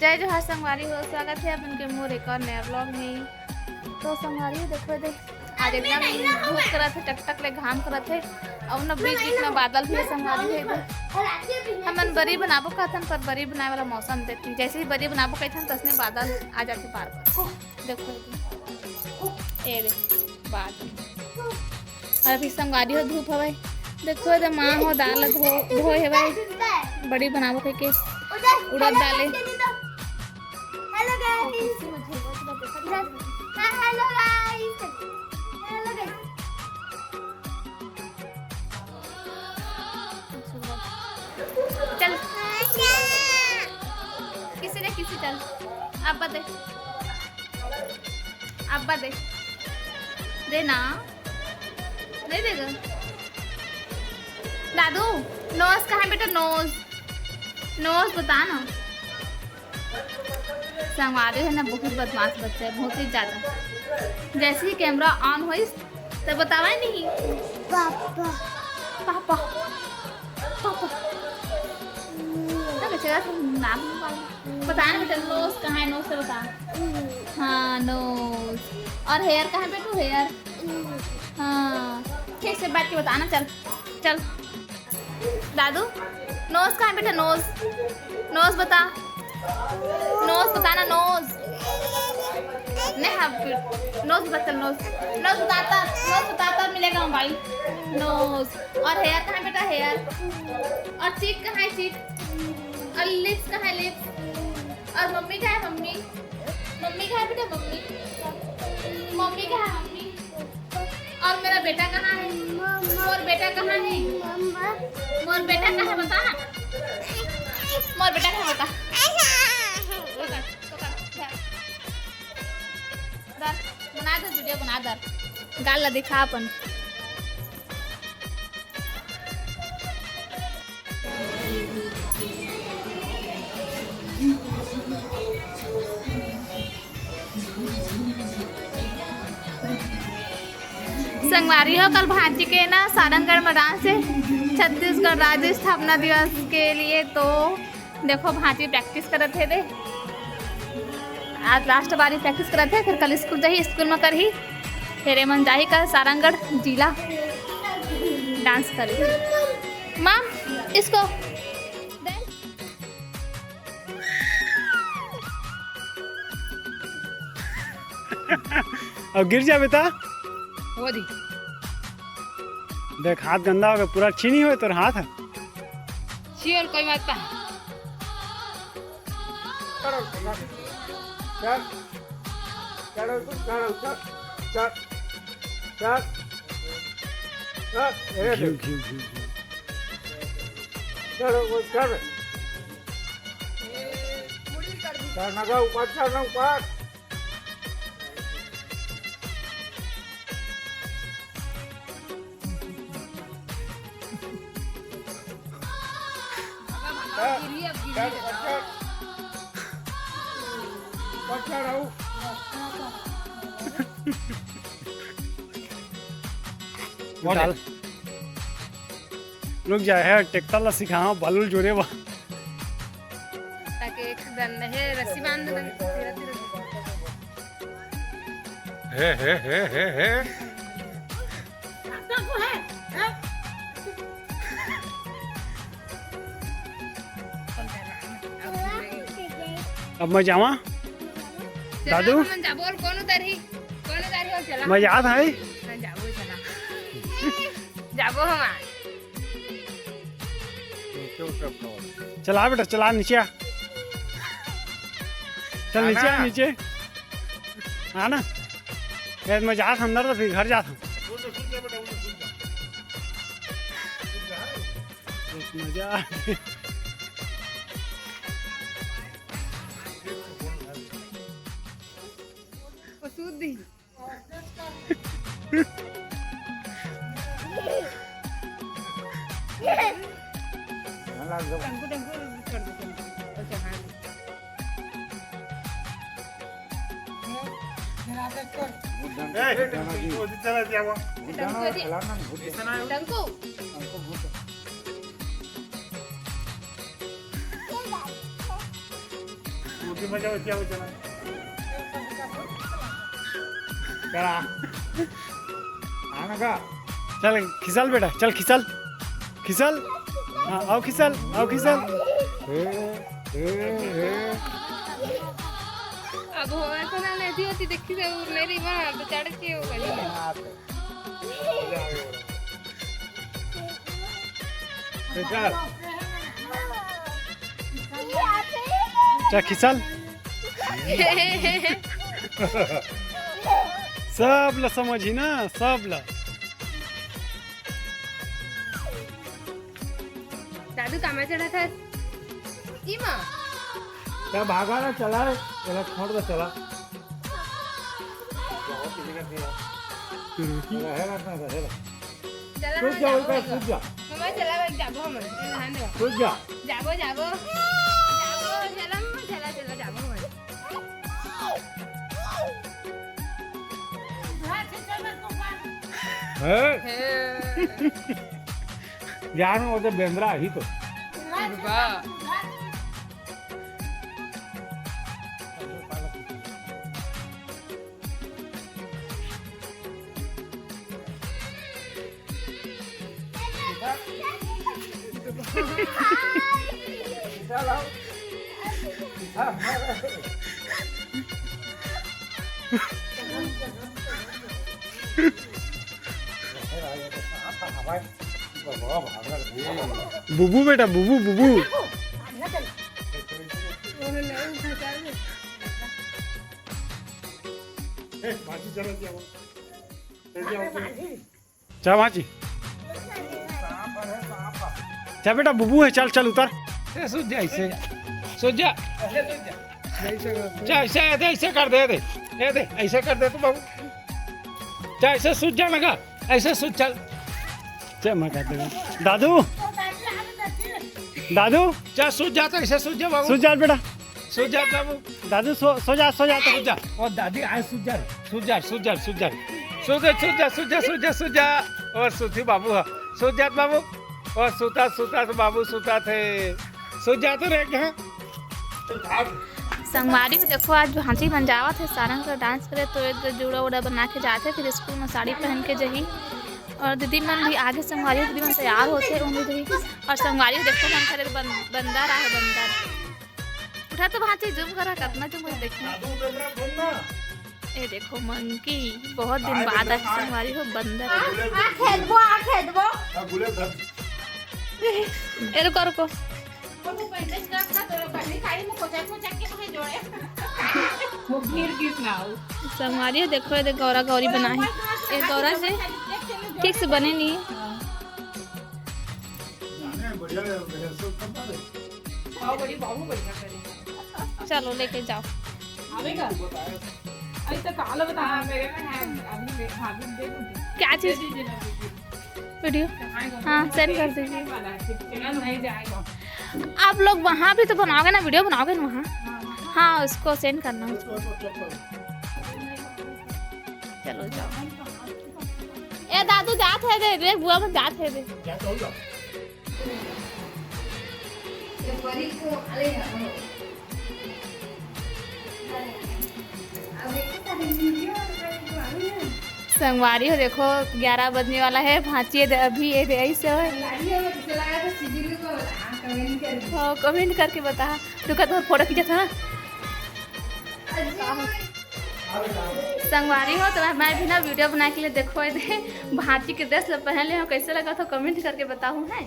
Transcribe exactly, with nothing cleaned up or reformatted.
जय जोहार संगवारी हो, स्वागत हे अपन के मोर एक और नया vlog में। तो संगवारी हो, देखो दे, आज एकदम धूप करत हे, टकटक ले घाम करत हे, अउ न बीच बीच में बादल भी हे संगवारी हो। हमन बरी बनाबो कहथन, पर बरी बनाए वाला मौसम देख, जैसे ही बरी बनाबो कहथन, तसने बादल आ जाथे पार कर। देखो दे, ए दे, बादल। अउ अभी संगवारी हो धूप हवय। देखो एदे माँ हो दाल धो, धोए हवय। बरी बनाबो कहिके उड़द दाल हे। Hello guys। हाँ, hello guys। Hello guys। चल। किसी ने किसी चल। अब बता। अब्बा दे, दे ना, नहीं देगा। दादू, nose कहाँ है बेटा? Nose, nose बता ना। संगवारी है ना, बहुत बदमाश बच्चा है, बहुत ही ज्यादा। जैसे ही camera on होइस, तो बतावा ही नहीं। पापा। पापा। पापा। ना बेटा, नाम नहीं मालूम। बता ना बेटा, nose कहाँ है? Nose से बता। हाँ, nose। और hair कहाँ है बेटू? Hair। हाँ, ठीक से बैठ के बता ना। चल, चल। दादू, nose कहाँ है बेटा? Nose, nose बता। Nose बता ना, nose। नहीं, हाँ, फिर nose बता, चल, nose। Nose बताता, nose बताता मिलेगा mobile। Nose। और hair कहाँ है बेटा? Hair। और cheek कहाँ है? Cheek। और lips कहाँ है? Lips। और मम्मी कहाँ है? मम्मी। मम्मी कहाँ है बेटा? मम्मी। मम्मी कहाँ है? मम्मी। और मेरा बेटा कहाँ है? मोर बेटा कहाँ है? मोर बेटा कहाँ है, बता ना। मोर बेटा कहाँ है, बता। पकड़, पकड़, धर। धर, बना दे, video बना दे। गाल ला दिखा अपन। संगवारी हो, कल भांची के ना सारंगढ़ में dance हे, छत्तीसगढ़ राज्य स्थापना दिवस के लिए। तो देखो, भांची practice करत हे दे। आज last बारी practice करत हे, फिर कल school जाही, school में करही, फिर एमन जाही कल सारंगढ़ जिला dance करे। माँ, इसको दे। अब गिर जा बेटा। हो दी। देख, हाथ गंदा हो गया, पूरा चीनी होए तोर हाथ। चल, कोई बात ना। चल, चल, चल, चल, चल, चल, चल, ए, घिउ, घिउ, घिउ, घिउ। चल, वो चल। चल ना, जा ऊपर, चल ना ऊपर। डाल। रुक जा, हे, ट्रैक्टर ला सिखाओ, बालू जोरे बा। ताकि एक दन हे, रस्सी बांध दे, धीरे, धीरे। हे, हे, हे, हे, हे। अब मैं जावा? चला, दादू? हमन जाबो, अउ कौन उतरही? कौन उतरही, अउ चला। मैं जात हई। हाँ, जाबो, चला। जाबो हम आज। चला बेटा, चला नीचे आ। चल नीचे आ, नीचे। हाँ ना? यार, मैं जात हूँ अंदर, तो फिर घर जात हूँ। मजा आ गया। टंकू। मजा होती है, चला। चला। आना का? चल खिसल बेटा, चल खिसल, खिसल। हाँ, आओ खिसल, आओ खिसल। हे, हे, हे। अब होवे तो ना, नहीं होती, देखी जरूर मेरी माँ तो चढ़ के वो करी। चल। चल खिसल। सब ला समझी ना, सब ला। दादू कामा चढ़ा था। ई माँ। क्या भागा ना, चला रे, चला, छोड़ दे, चला। रहेगा ना, रहेगा। चला, सूत हाँ, जा, जाबो उनका, हम। सूत जा। मम्मा, चला, बैठ, जाबो हम, नहाने जाबो। सूत जा। जाबो, जाबो। जाबो, चला, मम्मा, चला, चला, जाबो हम। हैं? हे। ज्ञान वो तो बेंद्रा ही तो। वाह। बुबू बेटा, बुबू, बुबू। चल भांची। चल बेटा, बुबू है, चल, चल, उतर। ए, सूत जा, ऐसे। सूत जा। चल, ऐसे, ऐसे, ऐसे कर दे, दे। ए, दे, ऐसे कर दे तू बाबू। चल, ऐसे सूत जा ना का। ऐसे सूत, चल। चल, मैं कर दूंगा। दादू। दादू। चल, सूत जा तो, ऐसे सूत जा बाबू। सूत जा बेटा। सूत जा बाबू। दादू, सो, सो जा, सो जा तो। सूत जा। ओ दादी, आए सूत जा। सूत जा, सूत जा, सूत जा। सूत जा, सूत जा, सूत जा, सूत जा। और सूती बाबू ह। सूत जात बाबू। और सूता, सूता तो बाबू सूता थे। सूत जा तो रे, हाँ। संगवारी हो देखो, आज भांची मन जावत हे सारंग कर डांस करे, तो एक जुड़ा उड़ा बना के जाथे, फिर स्कूल में साड़ी पहन के जही। और दीदी मन भी आगे, संगवारी हो दीदी मन तैयार होथे, उन्हें भी। और संगवारी हो देखो, मन करे बन-, बंदर आहे, बंदर। उठा तो भांची, जूम करा, कतना जूम करा, देखना। ए देखो मंकी, बहुत दिन बाद आज संगवारी हो बंदर। आ, आ खेदबो, आ खेदबो। ए रुको, रुको। संगवारी हो देखो, ये देख गौरा गौरी बना है। ये गौरा से ठीक से बने नहीं। चलो लेके जाओ। आवेगा। अरे तो काल बता। हाँ, मेरे में है, अभी दे, भाभी दे दूँ। क्या चीज़? वीडियो। हाँ, सेंड कर दीजिए। आप लोग वहाँ भी तो बनाओगे ना, वीडियो बनाओगे ना वहाँ? हाँ, उसको सेंड करना। चलो जाओ। ए दादू, जात हे दे, देख बुआ मन जात हे दे। संगवारी हो देखो, ग्यारह बजने वाला है, भांची ये दे, अभी ये दे, ऐसे हो। हाँ, कमेंट करके बता। रुका, तुम्हारा फोटो खींचा था। संगवारी हो तो मैं भी ना वीडियो बना के लिए देखो, ये दे, भांची के ड्रेस ला पहन ले हो, कैसे लगा तो कमेंट करके बताओ, है।